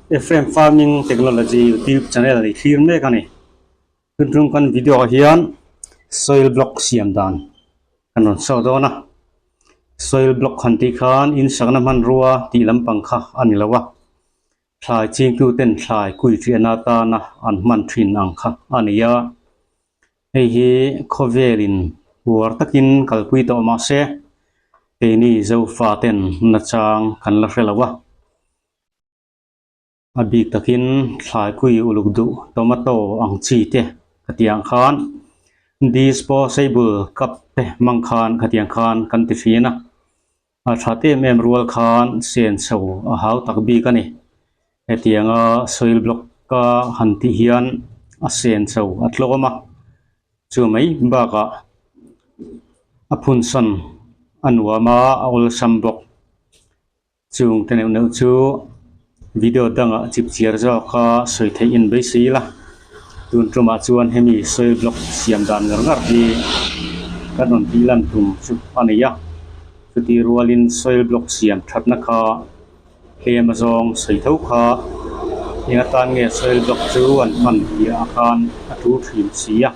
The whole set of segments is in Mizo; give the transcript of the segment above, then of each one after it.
Ephraim Farming Technology YouTube channel i thlir mek a ni. Tun tum kan video ah hian soil block siam dan kan rawn sawi dawn a. Soil block han tih khan in sakna hmanrua tih lampang kha a ni lo a. Thlai chingtu ten thlai kui ṭiahna atana an hman ṭhin ang kha a ni a. Hei hi khawvelin uar takin kalpui tawh mah se keini Zofa ten nachang kan la hre lo a. A bik takin thlai kui uluk duh tomato ang chi te khatiang khan disposable cup te hmang khan khatiang khan kan ti thin a. A that em em rual khan sen chho a hau tak bik a ni. Hetianga soil block ka han tih hian a sen chho a tlawm a, chu mai bakah a phun sawn a nuam a, a awlsam bawk. Chung te neuh neuh chu video dangah chip chiar zawka sawi theih in beisei ila. Tun tumah chuan hemi soil block siam dan ngar ngar hi kan rawn tih lan tum chu a ni a. Chutih rualin soil block siam thatna kha hlem a zawng sawi tho kha eng atan nge soil block chu an hman tih ah khan a tul thin si a.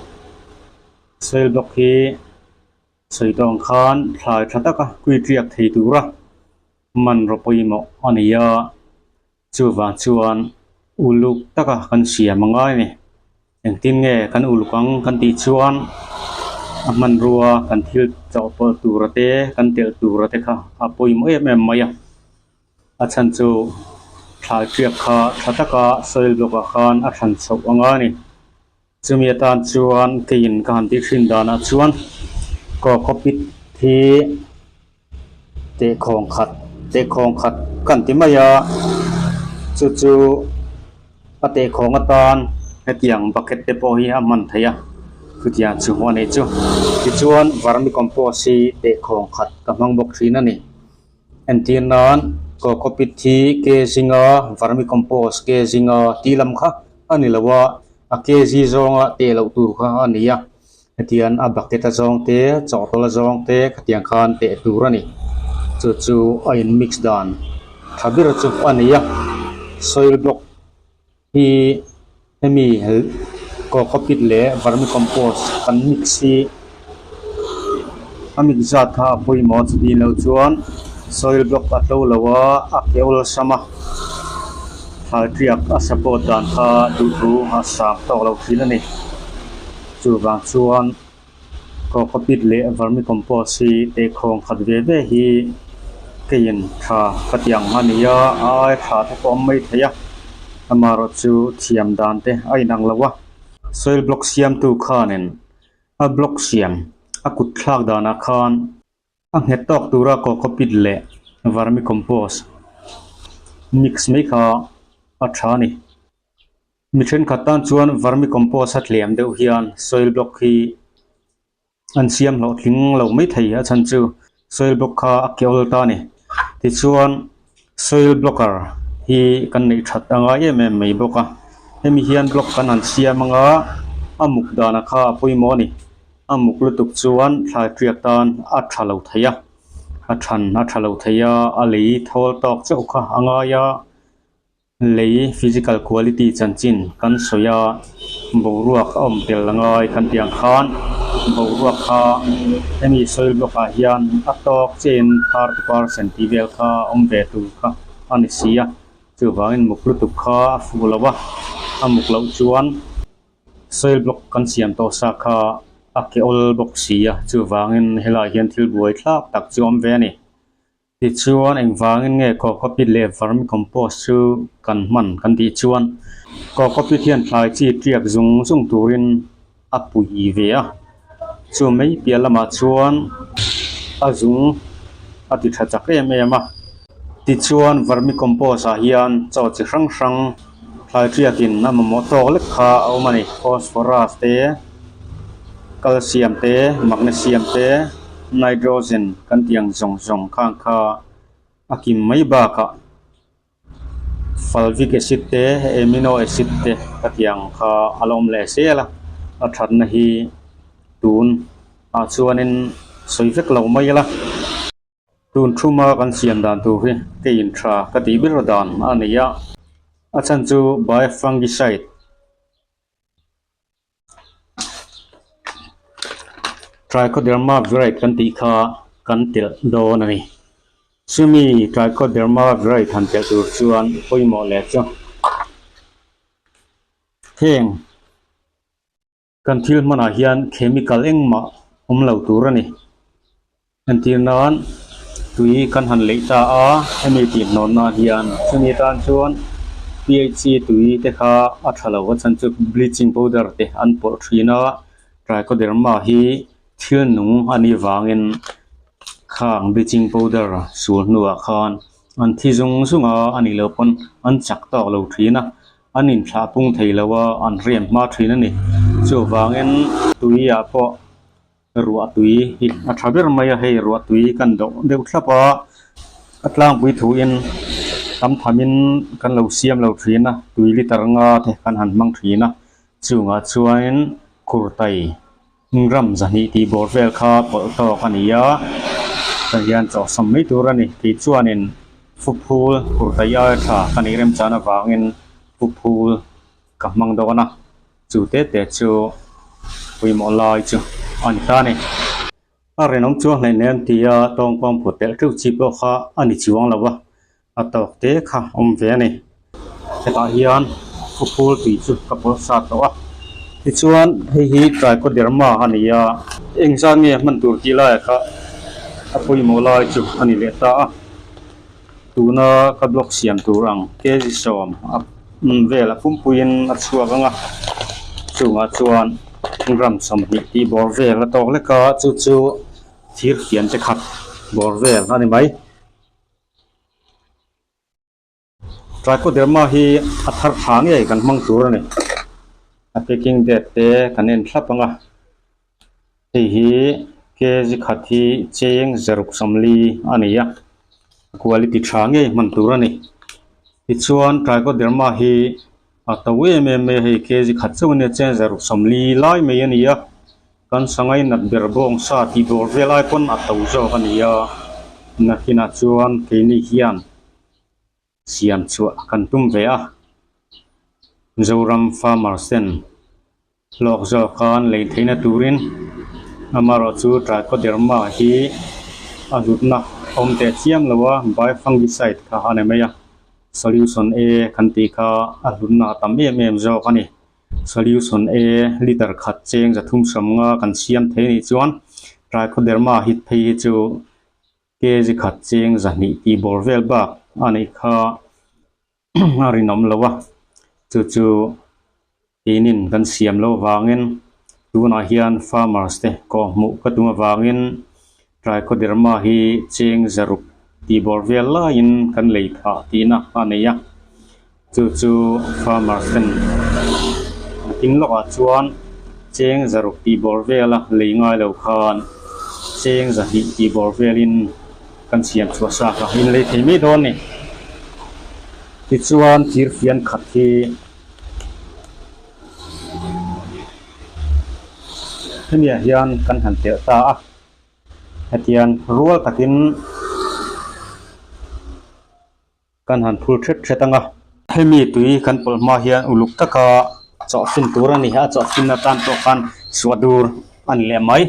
Soil block hi sawi tawh ang khan thlai tha taka kui tiak thei tura hmanraw pawimawh a ni a. Chuvang chuan uluk taka kan siam a ngai a ni. Engtin nge kan uluk ang kan tih chuan a hmanrua kan thil chawhpawlh tura te kan telh tura te kha a pawimawh em em mai a. A chhan chu thlai hriak kha tha taka soil block ah khan a thlan chhoh a ngai a ni. Chumi atan chuan keiin ka han tih thin danah chuan cocopeat hi tehkhawng khat tehkhawng khat kan ti mai a chu chu a tehkhawng atan hetiang bucket te pawh hi a hman theih a chutiang chu a nih chu tichuan vermicompost hi tehkhawng khat ka hmang bawk thin a ni entir nan cocopeat hi kg nga vermicompost kg nga tih lam kha a ni lo a a kg zawnga teh loh tur kha a ni a. Hetiang a bucket a zawng te chawhtawlh a zawng te khatiang khan teh tur a ni chu chu a in mix dan tha ber chu a ni a soil block hi hemi cocopeat leh vermicompost kan mix hi a mix zat kha a pawimawh chuti loh chuan soil block a tlo lo a a ke awlsam a thlai tiak a support dan kha duhthu a sang tawk lo thin a ni. Chuvang chuan cocopeat leh vermicompost hi tehkhawng khat ve ve hi keiin tha ka ti ang a ni a, a ai tha te pawh a awm mai thei a, amaherawh chu thiam dan te a inang lo a. Soil block siamtu khanin a block siam a kut thlak danah khan a nghet tawk tura cocopeat leh vermicompost mix mai kha a tha a ni. Mi thenkhat tan chuan vermicompost a tlem deuh hian soil block hi an siam hlawhtling lo mai thei a chhan chu soil block kha a ke awl ta a ni. Tichuan soil blocker hi kan neih that a ngai em em mai bawk a hemi hian block kan han siam anga a muk danah kha a pawimawh a ni. A muk lutuk chuan thlai tiak tan a tha lo thei a a than a tha lo thei a a lei thawl tawk chauh kha a ngai a. Lei physical quality chanchin kan sawi a, boruak a awm tel a ngai kan tih ang khan boruak kha hemi soil block ah hian a tawk chiahin 30% tih vel kha a awm ve tur kha a ni si a, chuvangin muk lutuk kha a fuh lo a, a muk loh chuan soil block kan siam tawh sa kha a ke awl bawk si a, chuvangin helaiah hian thil buai thlak tak chu a awm ve a ni. Tichuan engvangin nge cocopeat leh vermicompost chu kan hman kan tih chuan cocopeat hian thlai chi tiak zung zung turin a pui ve a, chu mai piah lamah chuan a zung a ti tha chak em em a. Tichuan vermicompost ah hian chaw chi hrang hrang thlai tiakin a mamawh tawk lek kha a awm a ni, phosphorus te, calcium te, magnesium te. Nitrogen kan tih ang zawng zawng khang kha a kim mai bakah fulvic acid te amino acid te ka tih ang kha a la awm leh zel a, a thatna hi tun ah chuanin sawi vek lo mai ila. Tun thuma kan siam dan tur hi keiin tha ka tih ber dan a ni a, a chhan chu by fungicide. Trichoderma viride kan tih kha kan telh dawn a ni. Chumi Trichoderma viride han telh tur chuan pawimawh leh chu heng kan thil hmanah hian chemical engmah awm lo tur a ni. Entir nan tui kan han leih ta a, hemi tih hnawn nan hian chumi tan chuan P_H_C tui te kha a tha lo a chhan chu bleaching powder te an pawlh thin a, trichoderma hi thil nung a nih vangin khang bleaching powder sul hnuah khan an thi zung zung a, a nih loh pawn an chak tawk lo thin a, an inthlah pung thei lo a, an rian hma thin a ni. Chuvangin tuiah pawh. Ruah tui hi a tha ber mai a, hei ruah tui kan deuh deuh thlap a, a tlangpui thuin tam thamin kan lo siam lo thin a, tui liter nga te kan han hmang thin a, chungah chuanin kurtai ram zahnih tih bawr vel kha pawlh tawk a ni a, tah hian chawhsam mai tur a ni, kei chuanin fuphul kurtai aia tha ka neih remchan avangin fuphul ka hmang dawn a. Chu te te chu pawimawh lai chu a ni ta a ni. A rinawm chuang hleih nen tia tawngkawng put telh teuh chi pawh kha a ni chuang lo a, a tawk te kha awm ve a ni. Hetah hian khawphul tui chu ka pawlh sa tawh a, tichuan hei hi Trichoderma a ni a, engzat nge hman tur tih laiah kha a pawimawh lai chu a ni leh ta a. Tuna ka block siam tur ang kg sawm a vel a pumpuiin a chhuak ang a, chungah chuan gram 20 tih bawr vel a tawk lek a, chu chu thir fian te khat bawr vel a ni mai. Trichoderma hi a thar tha ngei kan hmang tur a ni. A packing date te kan en thlap ang a, hei hi kg khat hi cheng zaruk 40 a ni a, a quality tha ngei hman tur a ni. Tichuan Trichoderma hi a to em em mai a, hei kg khat chauh a nia cheng zaruk 40 lai mai a ni a, kan sangai nat ber bawngsa tih bawr vel ai pawn a to zawk a ni a, nakinah chuan keini hian. Siam chhuah kan tum ve a, Zoram farmers ten hlawk zawk khan lei theihna turin amaherawh chu Trichoderma hi a hlutna awm teh chiam lo a, by fungicide kha a ni mai a, solution A kan tih kha a hlutna a tam em em zawk a ni. Solution A liter khat cheng 350 kan siam thei anih chuan Trichoderma hit phei hi chu Kg khat cheng 200 tih bawr vel bak a neih kha a rinawm lo a, chu chu keinin kan siam loh avangin tunah hian farmers te kawhhmuh ka tum avangin Trichoderma hi cheng 600 tih bawr vel laiin kan lei phah tihna a nei a, chu chu farmers ten a tin lawkah chuan cheng 600 tih bawr vela lei ngai lo khan cheng 200 tih bawr velin kan siam chhuah sak a, in lei thei mai dawn a ni. Tichuan thir fian khat hi hemiah hian kan han telh ta a, hetiang rual takin Kan han phur thet thet ang a. Hemi tui kan pawlh hma hian uluk taka chawhfin tur a ni a, chawhfin atan pawh khan suah dur a ni leh mai.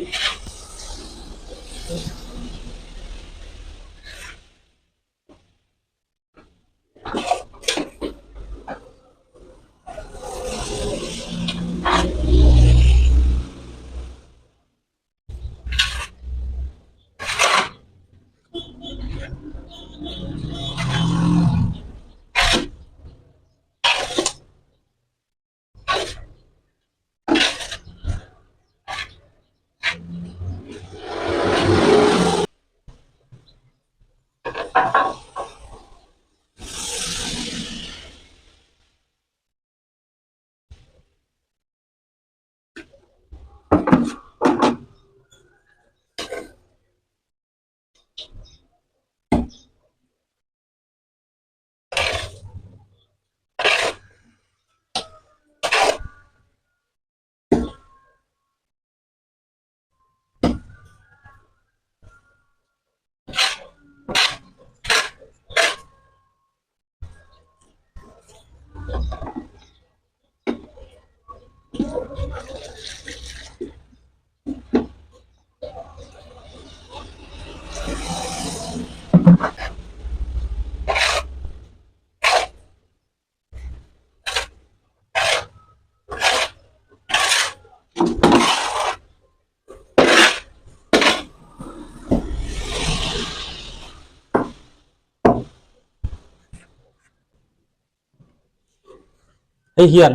Hei hian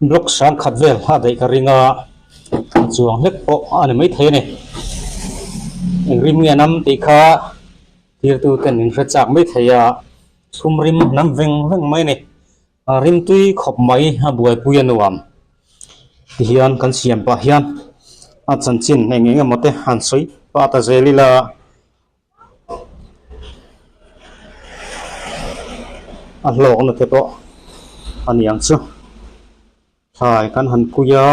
block sang khat vel a daih ka ring a, a chuang hlek pawh a ni maithei a ni. Eng rim nge nam tih kha thirtu ten in hre chak maithei a, chhum rim nam veng veng mai a ni. A rim tui khawp mai a buaipui a nuam tihian kan siam pah hian a chanchin eng eng emaw te han sawi pah ta zel ila. A hlawkna te pawh a ni ang chu thlai kan han kui a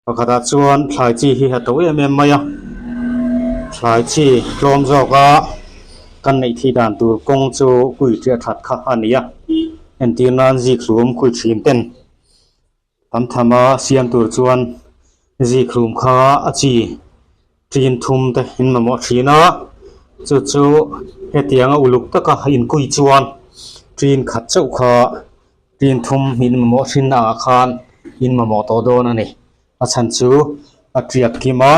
pakhatah chuan thlai chi hi a to em em mai a thlai chi tlawm zawk a kan neih thih dan tur kawng chu kui ṭiah ṭhat kha a ni a entir nan zikhlum khui ṭhin ten Tam tham a siam tur chuan zikhlum kha a chi ṭin thum te in mamawh ṭhin a, chu chu hetianga uluk taka inkui chuan ṭin khat chauh kha ṭin thum in mamawh ṭhin na ah khan in mamawh tawh dawn a ni. A chhan chu a ṭiak kim a.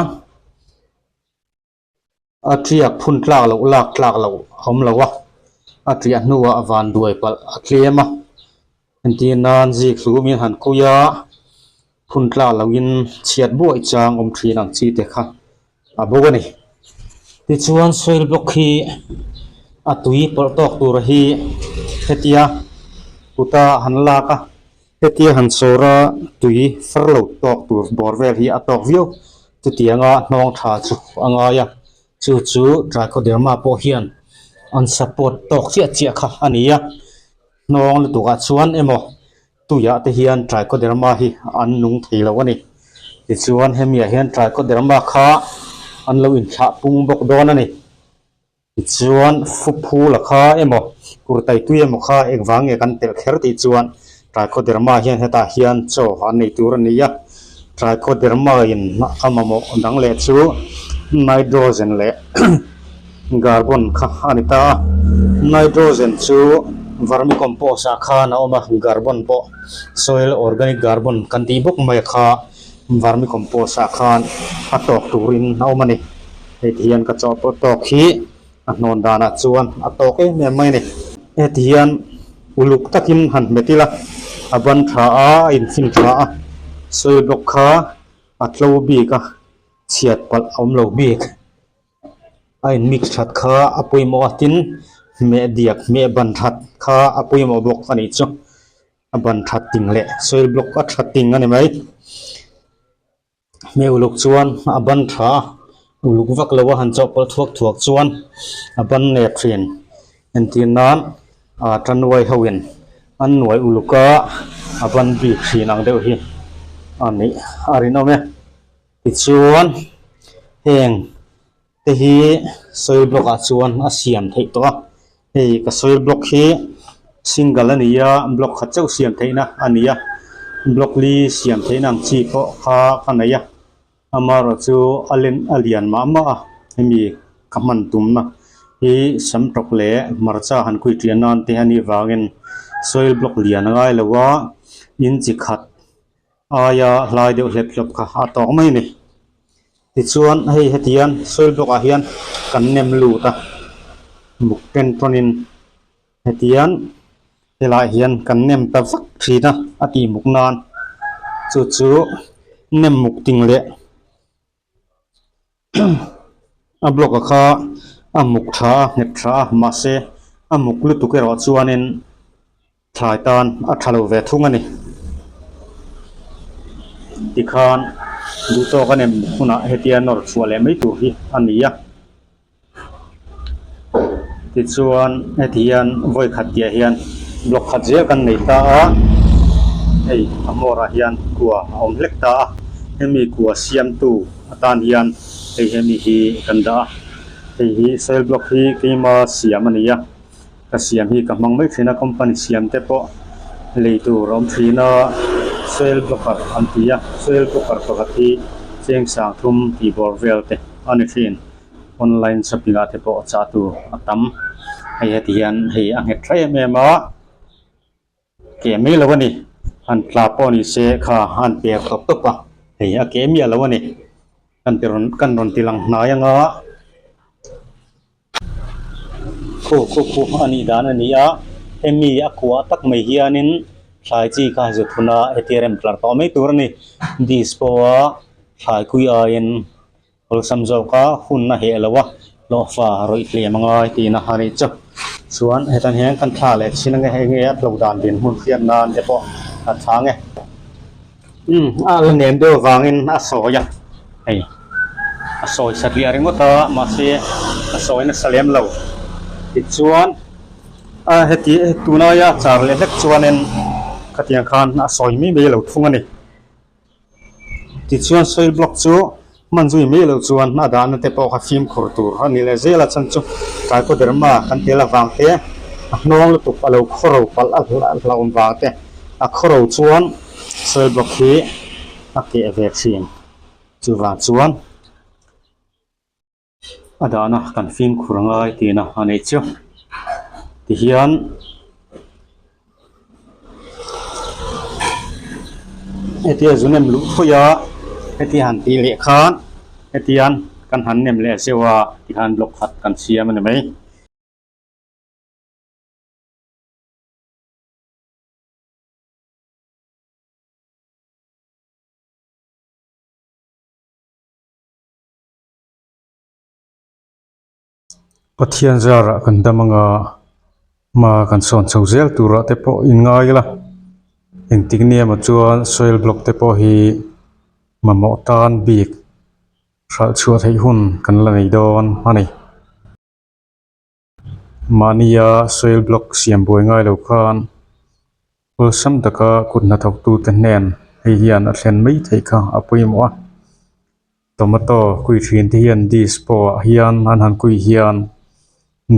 A ṭiak phun tlak loh lak tlak loh a awm lo a, a ṭiah hnuah van duai palh a tlem a, entir nan zik hlumin han kui a, phun tlak lohin chhiat buai chang awm ṭhin ang chi te kha a bo a ni. Tichuan soil block hi a tui pawlh tawk tur hi hetia kuta han lak a, hetia han sawr a tui far lo tawk tur bawr vel hi a tawk viau. Chutianga hnawng tha chu a ngai a, chu chu Trichoderma pawh hian an support tawk chiah chiah kha a ni a, hnawng lutukah chuan emaw tuiah te hian Trichoderma hi an nung thei lo a ni. Tichuan hemiah hian Trichoderma kha an lo inthlah pung bawk dawn a ni. Tichuan Fuphula kha emaw Kurtaitui emaw kha engvang nge kan telh kher tih chuan Trichoderma hian hetah hian chaw an nei tur a ni a, Trichoderma in a mamawh dang leh chu Nitrogen leh Carbon kha a ni ta a, Nitrogen chu Vermicompost ah khan a awm a, Carbon pawh Soil Organic Carbon kan tih bawk mai kha Vermicompost ah khan a tawk turin a awm a ni. Hei ti hian ka chaw pawh tawk hi a hnawn danah chuan a tawk em em mai a ni. Heti hian uluk takin han hmet ila a ban tha a, a infin tha a, soil block kha a tlo bik a, chhiat palh a awm lo bik. A in mix that kha a pawimawh a, tin hmeh diak hmeh ban that kha a pawimawh bawk a nih chu. A ban that ting leh soil block a tha ting a ni mai. Hmeh uluk chuan a ban tha a, uluk vak lo a han chawhpawlh thuak thuak chuan a ban nep thin. Entir nan ah tannuai ho in an nuai uluk a, a ban bik thin ang deuh hi a nih a rinawm e. Tichuan heng te hi soil block ah chuan a siam theih tawh a, hei ka soil block hi single a ni a block khat chauh siam theihna a ni a block li siam theihna ang chi pawh kha ka nei a amaherawh chu a len a lian mah mah a hemi ka hman tumna hi sam tawk leh hmarcha han kui ṭiah nan te a nih vangin soil block lian a ngai lo a inchi khat aia hlai deuh hlep hlep kha a tawk mai a ni. Tichuan hei heti hian soil block ah hian kan nem lut a muk ten tawnin heti hian helaiah hian kan nem ta vak thin a a tih muk nan chu chu nem muk ting leh a block a kha a muk tha a nghet tha a mahse a muk lutuk erawh chuanin Thlai tan a tha lo ve thung a ni. Tikhan duh tawk a nem hunah hetia nawr chhuah leh mai tur hi a ni a. Tichuan heti hian vawi khat tihah hian block khat zel kan nei ta a, hei a hmawrah hian kua a awm hlek ta a, hemi kua siamtu atan hian hei hemi hi kan dah a, hei hi soil block hi keima siam a ni a. Ka siam hi ka hmang mai thin a, company siam te pawh lei tur a awm thin a, soil blocker an ti a, soil blocker pakhat hi cheng sang thum tih bawr vel te a ni thin, online shopping ah te pawh chah tur a tam, hei heti hian hei a nghet tha em em a, keh mai lo a ni, han tla pawh ni se kha han per tawp tawp a, hei a keh miah lo a ni, kan ti rawn kan rawn ti lang hnai anga. Khu khu khu a nih dan a ni a, Hemi a kuah tak mai hianin thlai chi kha zut huna hetia rem tlar tawh mai tur a ni. Dispo a thlai kui aiin awlsam zawka hun a heh lo a, hlawhfa rawih tlem a ngai tihna a nih chu. Chuan hetan hian kan thla leh chin ange hei nge a tlo dan dinhmun hriat nan te pawh a tha nge. Umm a la nem deuh avangin a sawi a, hei a sawi satliah ringawt a mahse a sawi nasa lem lo. Tichuan a heti tunaia char leh hlek chuanin khatiang khan a sawi mai mai lo thung a ni. Tichuan soil block chu hman zui mai loh chuan a dahna te pawh kha fimkhur tur a ni leh zel a chhan chu trichoderma kan tel avang te a hnawng lutuk a lo khawro palh a hlauhawm vang te a khawro chuan soil block hi a keh ve thin chuvang chuan a dahna kan fimkhur angai tihna a nih chu tihian hetia zu nem luh thawi a hetia han tih leh khan hetian kan han nem leh zeuh a tikhan block khat kan siam a ni mai. Pathian zarah kan dam anga hma kan sawn chho zel turah te pawh in ngai ila engtik ni emaw chuan soil block te pawh hi mamawh tan bik hralh chhuah theih hun kan la nei dawn a ni. Mahnia soil block siam buai ngai lo khan awlsam taka kut hnathawktute hnen hei hian a thlen mai theih kha a pawimawh a. Tomato kui thin te hian dispo ah hian an han kui hian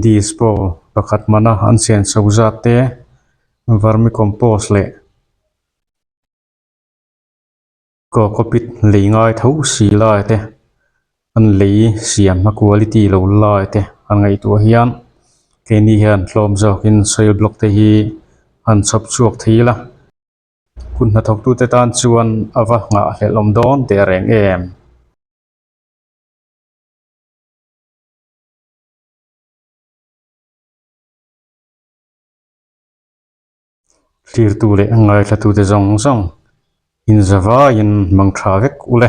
dispo pakhat mana an senso zat te vermicompost leh cocopeat lei ngai tho si lai te an lei siam a quality lo lai te an ngaihtuah hian keini hian hlawm zawkin soil block te hi an chhawp chhuak thei ila. Kut hnathawktute tan chuan a va nghahhlelh awm dawn teh reng em? Thlirtu leh ngaithlatute zawng zawng inzavaiin mang tha vek u le.